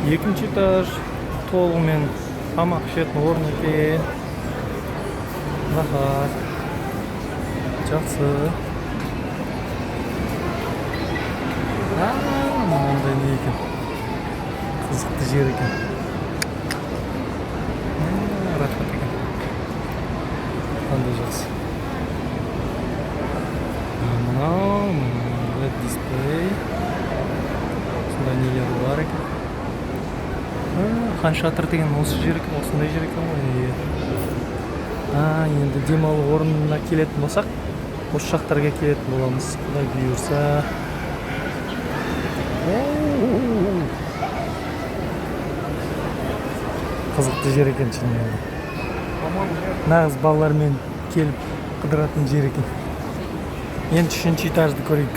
Екінші этаж толығымен тамақ ішетін орын екен. Рахат, жақсы. Мынандай не екен, қызықты жер екен. Рахат екен, қандай жақсы. Мынау мынандай дисплей, осындай нелер бар екен. Хан Шатыр деген осы жер екен, осындай жер екен ғой. Иә. Енді демалу орнына келетін болсақ, осы жақтарға келетін боламыз, құдай бұйырса. Оу. Қызықты жер екен шынымен де. Нағыз балалармен келіп қыдыратын жер екен. Енді үшінші этажды көрейік.